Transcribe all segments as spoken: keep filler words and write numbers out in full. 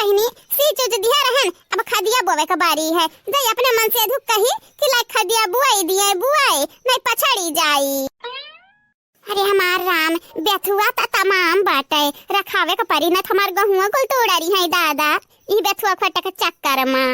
इन्हीं सींच उच दिहे रहन, अब खदिया बोवे क बारी है। जाई अपने मन से अधुक कही कि लाई खदिया बुआई दिए, बुआई, नहीं पछड़ी जाई। अरे हमार राम, बेथुआ त तमाम बाटे, रखावे क परी, न त हमार गहुआ कुल तोड़ारी है दादा, ई बेथुआ खोटे के चक्कर मा।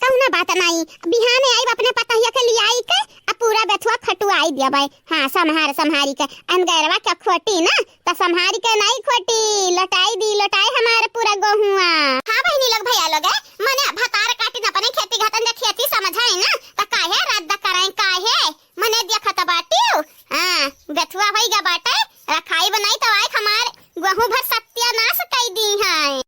कौनो बात नाई, बिहाने आइब अपने पतहिया के लियाई के, आ पूरा बेथुआ खटुआई देबै। हाँ, सम्हार, सम्हारी के, अनगैरवा के खोटी ना, त सम्हारी के नाई खोटी, लौटाई दी, लौटाई हमार पूरा गहुआ। हाँ बहिनी लोग, भैया लोग, ए, मने भतार काटिन अपने खेती घाटन जे खेती समझाई ना, त काहे रद्द कराई, काहे? मने देखत बाटिउ, हाँ, बेथुआ होई गा बाटे, रखाई बनाई त आए हमार गहूँ भर सत्यानाश कई दी है।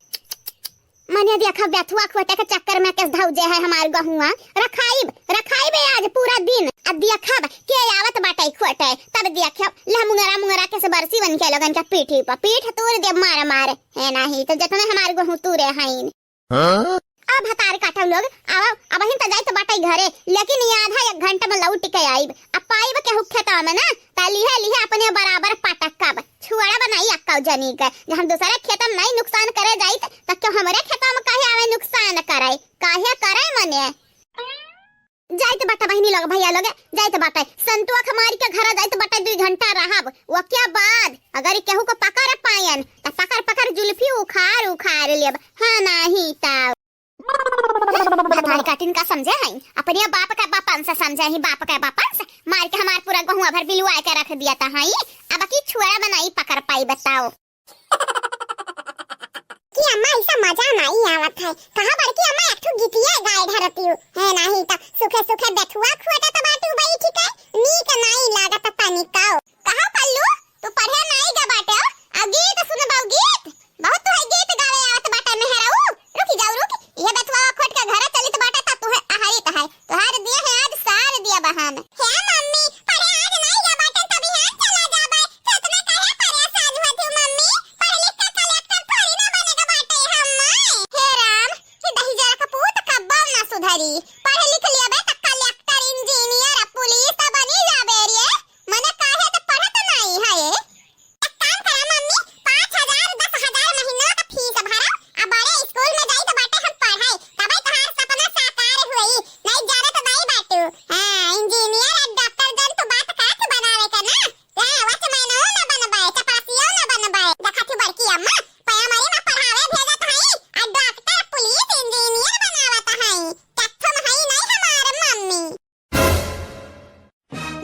मने देखा, बेथुआ खोटे के चक्कर में केस धौजे है हमार गहुआ। रखाइब, रखाइब आज पूरा दिन। अब देखब के आवत बाटे खोटे, तब देखब। ले मुंगरा मुंगरा केस बरसी बन के लोगन के पीठी पर, पीठ तोड़ दे मार मार। है नाही त जतने हमार गहूँ तूरे हईन। हाँ? अब भतार काटब लोग, आवा, अबहिन त जाइत बाटे घरे, लेकिन ये आधा एक घंटा में लौट के आइब। अब पाइब केहू खेतवा में ना, त लिहे लिहे अपने बराबर पटकब। छुआड़ा बनाई अक्का जनी के, जे हम दूसरे खेत में नहीं नुकसान करे जाइत, त क्यों हमरे खेतवा में काहे आवे नुकसान करे? काहे करे मने? जाइत बाटे बहिनी लोग, भैया लोग, जाइत बाटे। संतुआ के मारी के घरा जाइत बाटे, दुई घंटा रहब। ओके बाद अगर केहू को पकड़ पायन, त पकड़ पकड़ जुल्फी उखाड़ उखाड़ लेब। हाँ, नाही त। भतार काटिन का समझे हई? अपने बाप का बापन से समझे ही, बाप का बापन से। मार के हमार पूरा गहुआ भर बिलुआ के रख दिया त हई। अब की छुआड़ा बनाई पकड़ पाई बताओ। कि अम्मा, ऐसा मजा नाई आवत है। कहाँ बड़की अम्मा एक ठो गीतिया गाए धरती हूँ। है नाही त सुखे सुखे बेथुआ खोटत बाटू बैठी के, नीक नाई लागत तनिकाओ। कहाँ पल्लू, तू पढ़े नाई गा बाटे, अब गीत सुनबाऊ गीत? बहुत तो है गीत गावे आवत बाटे मेहराऊ। रुकी जाऊ रुक, ये बेथुआ खोट के घरे चलित बाटे त तुहे अहरित है। तोहार दिया है आज सार दिया बहान। हे मम्मी, पढ़े आज नाई गा बाटे तभी हम चला जाबे। त इतना काहे परेशान होत हूँ मम्मी? पढ़ लिख के कलेक्टर थोड़ी ना बने के बाटे हम्मे। हे राम, कि दहिजरा का पूत कब्बो ना सुधरी। पढ़ लिख लियाबे त कलेक्टर, इंजीनियर, पुलिस त बनी जाबे रे। मने काहे त पढ़त नाई है। एक काम करा मम्मी, पाँच हजार, दस हजार महीना का फीस भरा, आ बड़े स्कूल में जाई त बाटे हम पढ़ाई, तबे तहार सपना साकार होई। नहीं जाने त नहीं बाटू। हाँ, इंजीनियर और डॉक्टर जन तू बात काट बनावे का ना। हाँ, वॉचमैनो ना बनबे, चपरासियो ना बनबे। देखा थी बड़की अम्मा, प्राइमरी में पढ़ावे भेजत हई, आ डॉक्टर, पुलिस, इंजीनियर बनावत हई। तत्थम हई नहीं हमार मम्मी।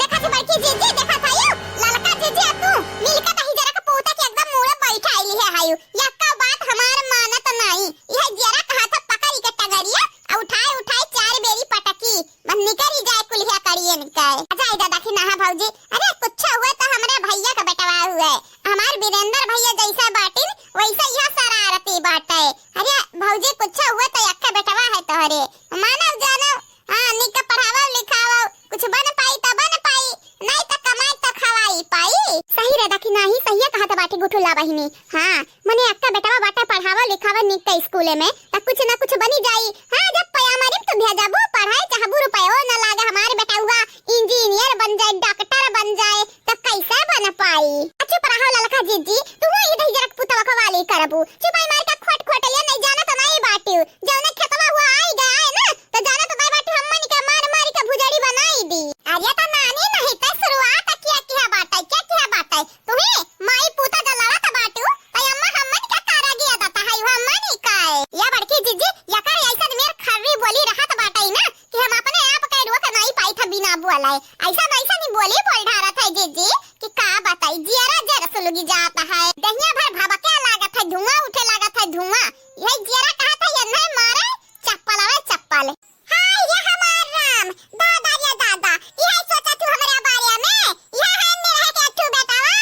देखा थी बड़की जीजी, देखा था यू, ललका जीजी आ तू मिलके दहिजरा के पूता के एकदम मुड़े बैठाई लिहे हयू। यक्का बात हमार मानत नाई। यह जरा कहा था पकड़ी के टगरिया, आ उठाए उठाए चार बेरी पटकी, बस निकरी जाए कुलिया करियन के। अच्छा, ए दादा की नहा भौजी, अरे कुछ हुआ तो हमरे भैया का बेटवा हुए, हमार वीरेंद्र भैया जैसा बाटिन वैसा यह शरारती बाटे। अरे भौजी, कुछ हुआ तो यक्का बेटवा है तोहरे, मानव जानव। हाँ, निक के पढ़ावो लिखावो, कुछ बन पाई त बन पाई, नहीं त कमाई त खवाई पाई। सही रे दाखी, नाही सहिए कहत बाटी गुठुला बहिनी। हाँ, मने अक्का बेटवा बाटे, पढ़ावो लिखावो निक के स्कूले में, त कुछ न कुछ बनी जाई। हाँ, जब पयामरिम तो भेजबो पढ़ाई, चाहबू रुपयो न लागे, हमार बेटवा इंजीनियर बन जाए, डॉक्टर बन जाए, त कैसे बन पाई? अच्छा, पढ़ाओ ललका जीजी, तू ही दहिजरा के पुतवा को वाली करबू। चुपाई मार के खोट खोट लिया, नहीं जाना तो नहीं बाटी। जौने खेतवा हुआ आई गया है ना, तो जाना तो नहीं बाटी, हमन के मार मार के भुजड़ी बनाई दी। अरे तो नानी नहीं तो शुरुआत किया किया बाटे, क्या किया बाटे? तू ही माई पूता जो लड़त बाटू, तो अम्मा हमन के कारा गिया दाता है, हमन ही का है? या बड़की जीजी, यकर ऐसन मेर खर्री बोली रहत बाटे ना, कि हम अपने आप के रोक नहीं पाई था बिना बोले। ऐसा वैसा नहीं बोली बोल ढारत है जीजी कि का बताई, जियरा जर सुलगी जात है, दहिया भर भबके लागत है, धुआं उठे लागत है, धुआं। यही जियरा कहत है, ये नहीं मारे चप्पल आवे चप्पल। हाय रे हमार राम, दादा रे दादा, यही सोचा तू हमारे बारे में, यह है मेरा के तू बेटावा।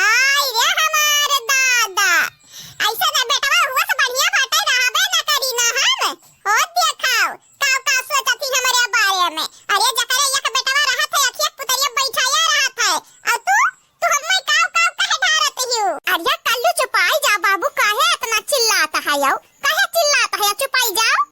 हाय रे हमार दादा, ऐसा ना बेटावा हुआ से बढ़िया बाटे, रहबे ना करी ना हम। हो देखाओ, काव काव सोचत ही हमरे बारे में। अरे जकरे एक बेटवा रहत है, अखिया पुतरिया बैठाया रहत है। और तू, तू हम्मे काव काव कहे ढारत हियो? अरे कल्लू चुपाई जा बाबू, काहे इतना चिल्लात है यो? काहे चिल्लात है? चुपाई जाओ।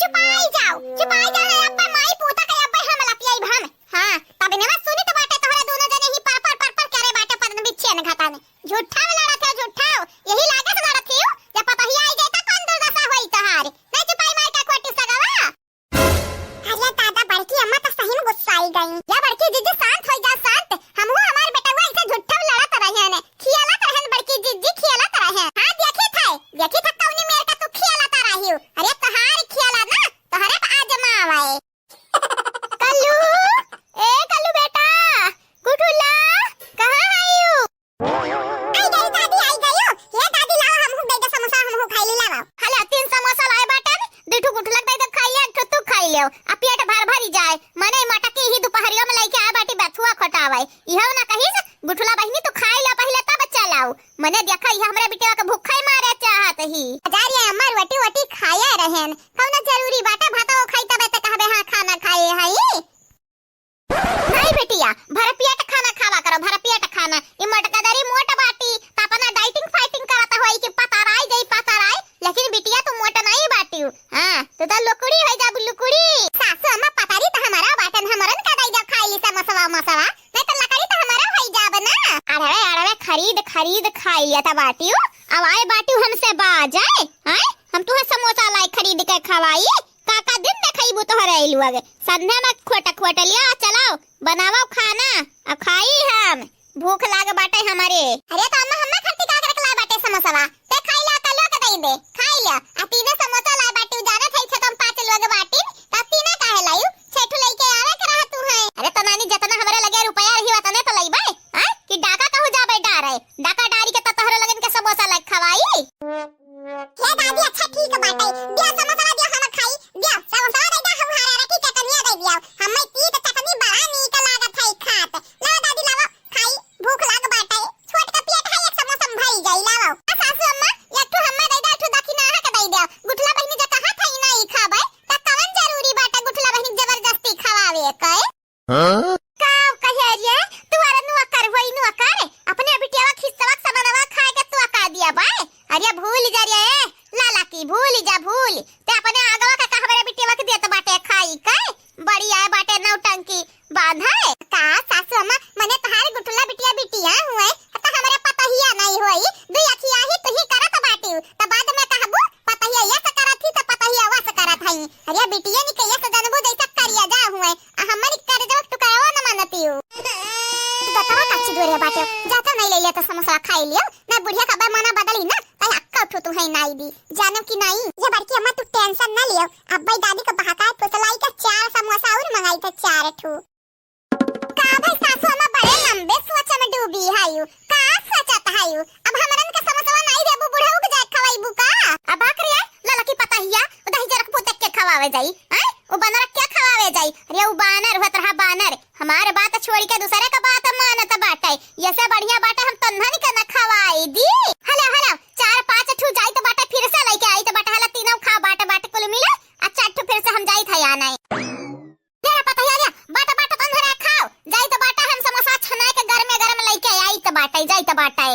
चुपाई जाओ, चुपाई जाओ, अब्बे माई पूता के अब्बे हम लतियाई हम। हाँ, तब इनवा सुनी तो बाटे तोहरे दोनों जने ही पर पर पर पर करे बाटे पदन बिच्छे न घाटा में। झूठा में लड़त है, झूठा हो। यही लागत लड़त ही हो, जब पतहिया आई बिटिया के भूखा ही मारे चाहत ही। जा रे अम्मा, रोटी वोटी खाए रहेन, कौनो जरूरी बाटे भातो खाई तबे त कहबे हाँ खाना खाए हई। नहीं बिटिया, भर पेट खाना खावा करो, भर पेट खाना। ई मोटकदरी मोट बाटी, त अपना dieting fighting करत होई कि पतराई जाई, पतराई। लेकिन बिटिया तू मोट नहीं बाटिउ। हाँ, तू तो लुकुड़ी होई जाबू, लुकुड़ी। सासू अम्मा पतरी त हमारा बाटन, हमरन का दई दे खाई ली समोसवा, मोसवा। नहीं त लकड़ी त हमारा होई जाब ना। अरे, अरे, खरीद, खरीद खाई लिया था बाटिउ। अब आए बाटिउ हमसे बाजे, हैं? हम तुहे समोसा लाई खरीद के खवाई। का का दिन देखइबू तोहरे अइलुआ के। संध्या में खोट खोट लिया, चलाओ, बनावा खाना, अब खाई हम। भूख लाग बाटे हमरे। अरे त अम्मा, हम्मा खातिर का करे के लाए बाटे समोसवा? ते खाई ले, कलुआ के दई दे, खाई ले। आ तीने समोसा लाए बाटे, उ जानत है छे त हम पाँच लोग बाटी, त तीने काहे लायू? छे ठू लइके आवे के रहा तू है। अरे त नानी, जतना हमरे लगे रुपया रही, वतने त लइबे, हैं? कि डाका कहू जाबे डारे? डाका डारी के त तोहरे लगन के समोसा लाए खवाई। हे दादी, अच्छा ठीक बाटे, दिया समोसा दिया, हम खाई, दिया समोसा दे दा, हम हरा रखी चटनिया दे दिया, हमें तीत चटनी बड़ा नीक लागत है खात। लाओ दादी, लाओ, खाई, भूख लाग बाटे, छोट का पेट है, एक समोसा में भई जाई, लाओ। आ सासू अम्मा, एक ठो हम्मा दे दा, एक ठो दखिना के दे दे, गुठला बहिनी जे कहा था, ई नहीं खाबे, त कवन जरूरी बाटे गुठला बहिनी जबरदस्ती खवावे के? हाँ? का कहे रे, तू अरे नुआ कर होई, नुआ कर, अपने बिटियावा खिस्सवा समनवा खाए के तू अका दिया बाय। अरे भूल जा रे, लाला की भूल जा, भूल। ते अपने आगवा के कहबे रे बिटियावा के देत बाटे खाई के, बड़ी आए बाटे नौटंकी बांधे। का सासू अम्मा, मने तहार गुठला बिटिया बिटिया हुए, त हमरे पतहिया नहीं होई, दुई अखिया ही तुही करत बाटिउ, त बाद में कहबू, पतहिया ये से करत ही, त पतहिया वा से करत हई। अरे बिटिया नी के ये से जनबू जैसे करिया जा हुए, आ हमरी करेजवा टुकड़वा न मानतिउ। दतवा काची दोरे बाटे, जाता नहीं ले लिया त समोसा खाई लियो, ना बुढ़िया का बे मना बदली ना, तई अक्का उठू तू है नाई दी, जानो कि नाई। ये बड़की अम्मा तू tension ना लियो, अब्बई दादी का बहकाए फुसलाई के चार समोसा और मंगाई थे, चार ठू। का भाई सासू अम्मा बड़े लंबे सोच में डूबी हायू, का सोचत हायू? अब हमरन के समोसवा नाई देबू, बुढ़ऊ के जाए खवाईबू का? अब आखिर ये ललकी पतहिया, दही जरक पुतक के खवावे जाई, हैं? उ बनर के खवावे जाई? अरे उ बानर हुआ तरह बानर, हमार बात छोड़ के दूसरे का बात मानत बाटे। ये से बढ़िया बाटे हम तन्हन के न खवाई दी। हेलो, हेलो, चार पाँच ठू जाइत बाटे, फिर से लेके आइत बाटे। हला तीनों खा बाट बाट कुल मिले, आ चार ठू फिर से हम जाइत है आने। ले रे पतहिया ले, बाट बाट तन्हरे खाओ, जाइत बाटे हम समोसा छनाए के गरमे गरम लेके आइत बाटे, जाइत बाटे।